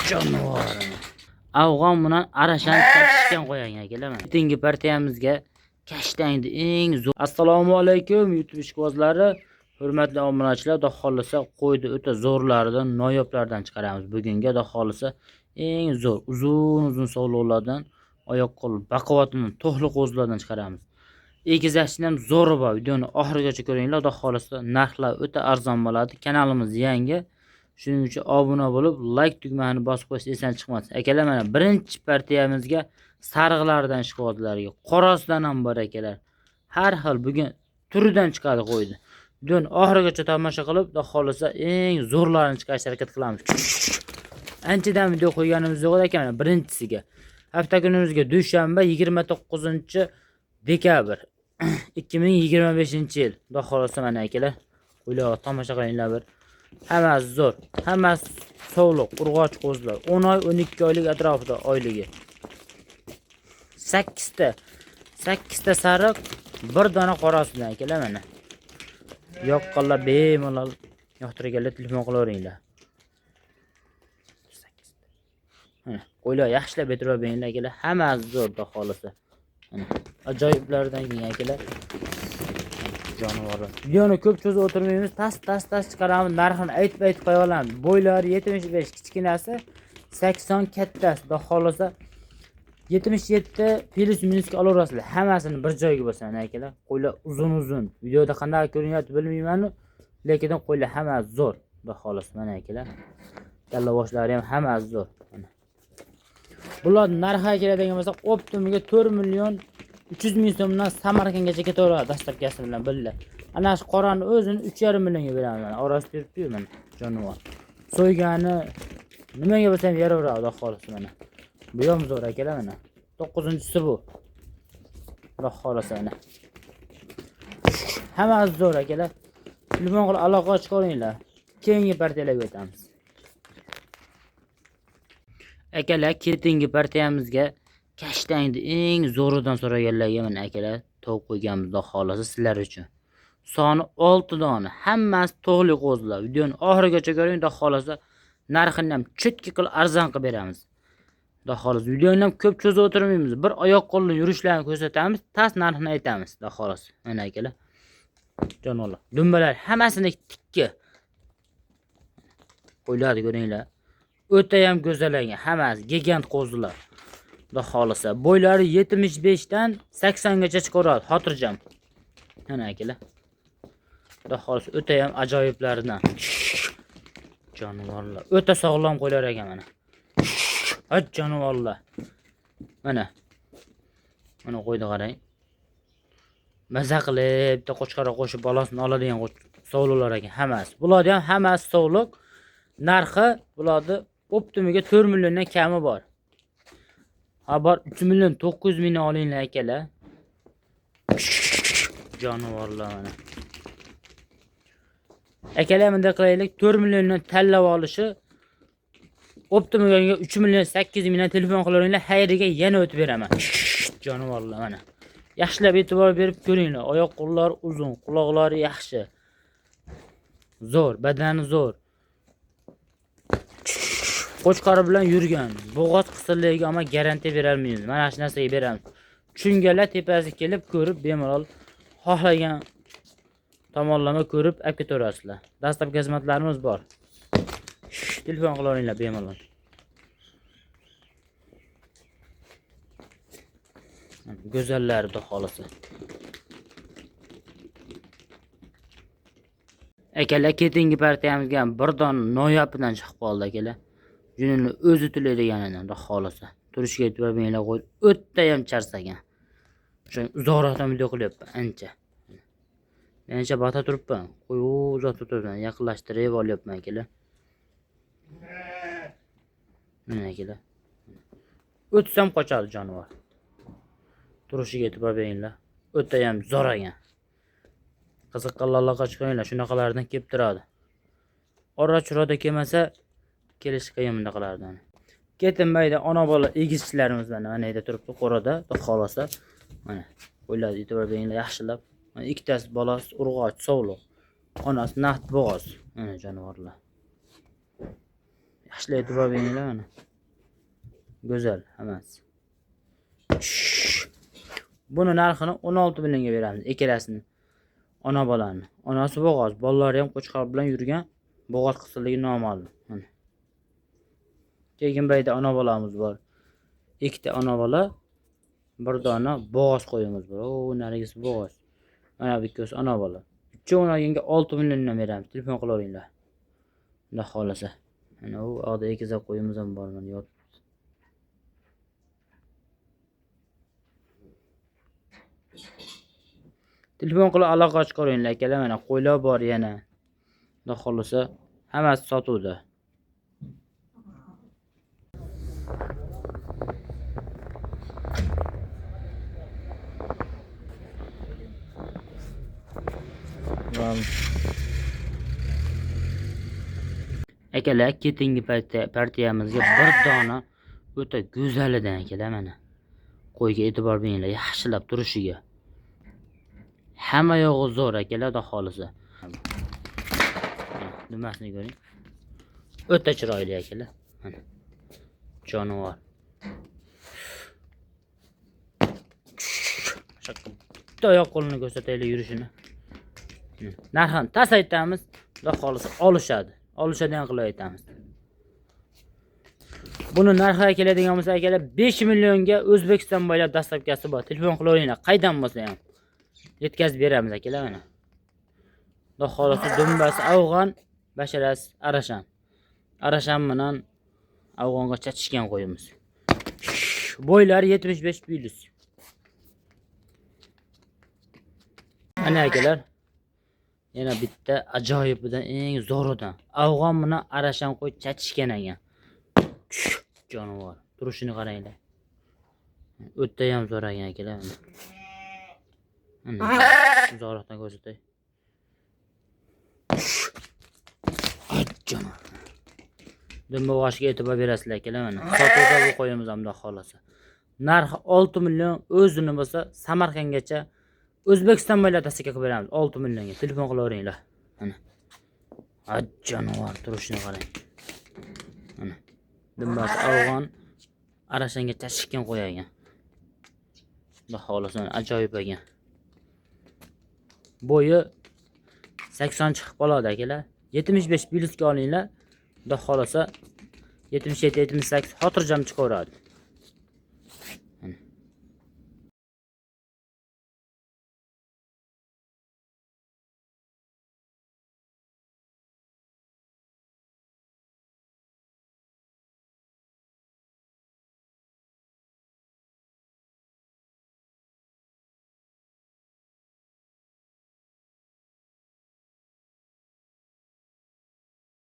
Jonivor. Afg'on bilan Arashan tashishgan qo'ygan akalar mana. Butungi partiyamizga kashtangni eng zo'r. Assalomu alaykum YouTube ishqibozlari, hurmatli obunachilar, xudo xohlasa qo'yni o'ta zo'rlaridan, noyoblardan chiqaramiz. Bugungi xudo xohlasa eng zo'r, uzun-uzun sovliqlardan, oyoq qo'l baquvvatini to'xli qo'zilardan chiqaramiz. Egizakchini ham zo'ri bor. Videoni oxirigacha ko'ringlar, xudo xohlasa narxlar o'ta arzon bo'ladi. Kanalimiz yangi. Shuning uchun obuna bo'lib, like tugmasini bosib qo'yish esdan chiqmasin. Akalar, mana birinchi partiyamizga sarig'lardan ishqibozlarga, qorasidan ham bor akalar. Har xil bugun turidan chiqadi qo'ydi. Videoni oxirigacha tomosha qilib, xudo xohlasa eng zo'rlarini chiqarishga harakat qilamiz. Anchadan video qo'yganimiz yo'q edi aka, mana birinchisiga. Hafta kunimizga dushanba 29 dekabr 2025-yil. Xudo xohlasa mana akalar, qo'ylarga tomosha qilinglar bir. Hammasi zo'r, hammasi sovliq, urg'och qo'zilar. 10 oy, 12 oylik atrofida oyligi. 8 ta, 8 ta sariq, bir dona qorasidan akalar mana. Yoqqanlar bemalol yoqtirganlar telefon qilaveringlar. 8 ta. Mana qo'ylar yaxshilab e'tibor beringlar akalar, hammasi zo'r xudo xohlasa. Mana ajoyiblardan keyin akalar. Jonivorlar. Videoni ko'p cho'zib o'tirmaymiz, tas tas tas chiqaramiz, narxini aytib aytib qo'ya olamiz. Bo'ylari 75 kichkinasi, 80 kattasi. Xudo xohlasa 77 plyus minusga olaverasizlar. Hammasini bir joyga bo'lsa mana akalar. Qo'ylar uzun uzun. Videoda qanday ko'rinyapti bilmayman, lekin qo'ylar hammasi zo'r. Xudo xohlasa mana akalar. Kalla boshlari ham hammasi zo'r. Mana. Bular narxi keladigan bo'lsa, optimiga 4 million 300 ming so'mdan Samarqandgacha ketaveradi dastavkasi bilan birga. Ana shu qorani o'zini 3,5 millionga beramiz mana. Orasida yuribdi-yu mana jonivor. So'ygani nimaga bo'lsa ham yaraveradi xudo xohlasa mana. Bu ham zo'r akalar mana. 9-inchisi bu. Xudo xohlasa mana. Hammasi zo'r akalar. Telefon qilib aloqa chiqaringlar. Keyingi partiyalarga o'tamiz. Akalar, keyingi partiyamizga kashtangni eng zo'ridan so'raganlarga mana akalar tovuq qo'yganmiz xudo xohlasa sizlar uchun. Soni 6 dona, hammasi to'g'li qo'zilar. Videoni oxirigacha ko'ring, xudo xohlasa narxini ham cho'tki qilib arzon qilib beramiz. Xudo xohlasa videoni ham ko'p cho'zib o'tirmaymiz. Bir oyoq qo'lni yurishlarini ko'rsatamiz, tas narxini aytamiz, xudo xohlasa. Mana akalar. Jonivorlar. Dumbalar hammasini tikka. Qo'ylarni ko'ringlar. O'ta ham go'zal ekan, hammasi gigant qo'zilar. Xudo xohlasa bo'ylari 75 dan 80 gacha chiqaveradi, xotirjam. Mana akalar. Xudo xohlasa o'ta ham ajoyiblaridan. Jonivorlar. O'ta sog'lom qo'ylar ekan mana. Haj jonivorlar. Mana. Mana qo'yni qarang. Maza qilib, bitta qo'chqora qo'shib bolasini oladigan sovliqlar ekan hammasi. Bularni ham hammasi sovliq. Narxi bularni optimiga 4 milliondan kami bor. Ha bor 3 million 900 mingni olinglar akalar. Jonivorlar mana. Akalar bunday qilaylik, 4 milliondan tanlab olishi optimiga 3 million 800 mingdan telefon qilaveringlar, xayriga yana o'tib beraman. Jonivorlar mana. Yaxshilab e'tibor berib ko'ringlar. Oyoq qo'llari uzun, quloqlari yaxshi. Zo'r, badani zo'r. Qo'chqori bilan yurgan. Bo'g'oz qisirligiga ammo garantiya bera olmaymiz. Mana shu narsaga beramiz. Tushunganlar tepasiga kelib ko'rib bemalol xohlagan tomonlama ko'rib olib ketaverasizlar. Dastlabki xizmatlarimiz bor. Telefon qilaveringlar bemalol. Go'zallar xudo xohlasa. Akalar, keyingi partiyamizga ham bir dona noyobidan chiqib qoldi akalar. Junini o'zi tilaydiganidan xudo xohlasa. Turishiga e'tibor beringlar, qo'y o'ta ham charchagan. O'sha uzoqroqdan video qilyapman ancha. Ancha bata turibman. Qo'y uzoqda turibman, yaqinlashtirib olyapman akalar. Mana akalar. O'tsam qochadi jonivor. Turishiga e'tibor beringlar. O'ta ham zo'r ekan. Qiziqqanlar aloqa chiqinglar, shunaqalardan kelib turadi. Ora-churada kelmasa kelish qiyin bunaqalardan. Ketinmaydi ona bola egizchilarimiz mana mana yerda turibdi qo'rada, xudo xohlasa. Mana qo'ylarga e'tibor beringlar yaxshilab. Mana ikkitasi bolasi urg'och, sovliq. Onasi naqd bo'g'oz. Mana jonivorlar. Yaxshilab e'tibor beringlar mana. Go'zal hammasi. Buni narxini 16 millionga beramiz ikkalasini. Ona bolani. Onasi bo'g'oz, bolalari ham qo'chqor bilan yurgan, bo'g'oz qisirligi noma'lum. Mana. Keyin bu yerda ona bolamiz bor. Ikkita ona bola, bir dona bo'g'oz qo'yimiz bor. O, narigisi bo'g'oz. Mana bu ikkosi ona bola. Uchovini olganga 6 milliondan beramiz. Telefon qilaveringlar. Xudo xolasa. Mana u yoqda egizak qo'yimiz ham bor mana yotibdi. Telefon qilib aloqa chiqaringlar akalar, mana qo'ylar bor yana. Xudo xolasa hammasi sotuvda. Akalar, ketingi partiyamizga bir dona o'ta go'zalidan akalar mana. Qo'yga e'tibor beringlar, yaxshilab turishiga. Hamma yog'i zo'r akalar, xudo xolasa. Nimasini ko'ring. O'ta chiroyli akalar. Mana. Jonivor. Bitta oyoq qo'lini ko'rsataylik yurishini. Narxini tas aytamiz, xudo xolasa olishadi. Olishadigan qilib aytamiz. Buni narxiga keladigan bo'lsa akalar 5 millionga O'zbekiston bo'ylab dastlabkasi bor. Telefon qilaveringlar, qaydan bo'lsa ham yetkazib beramiz akalar mana. Xudo xolasa dumbasi afg'on, basharasi arashan. Arashan bilan afg'onga chatishgan qo'yimiz. Bo'ylari 75 plus. Ana akalar, yana bitta ajoyibidan, eng zo'ridan. Afg'on bilan arashan qo'y chatishgan ekan. Jonivor. Turishini qaranglar. O'ta ham zo'r ekan akalar. Mana. Uzoqroqdan ko'rsatay. Jonivor. Dumba boshiga e'tibor berasizlar akalar mana. Sotuvda bu qo'yimiz ham xudo xolasa. Narxi 6 million, o'zini bo'lsa Samarqandgacha O'zbekiston bo'ylab dastakka qilib beramiz 6 millionga. Telefon qilaveringlar. Mana. Jonivor turishini qarang. Mana. Dumbasi afg'on, arashanga chashishgan qo'y ekan. Xudo xolasa ajoyib ekan. Bo'yi 80 chiqib qoladi akalar. 75 plusga olinglar. Xudo xolasa 77-78 xotirjam chiqaveradi.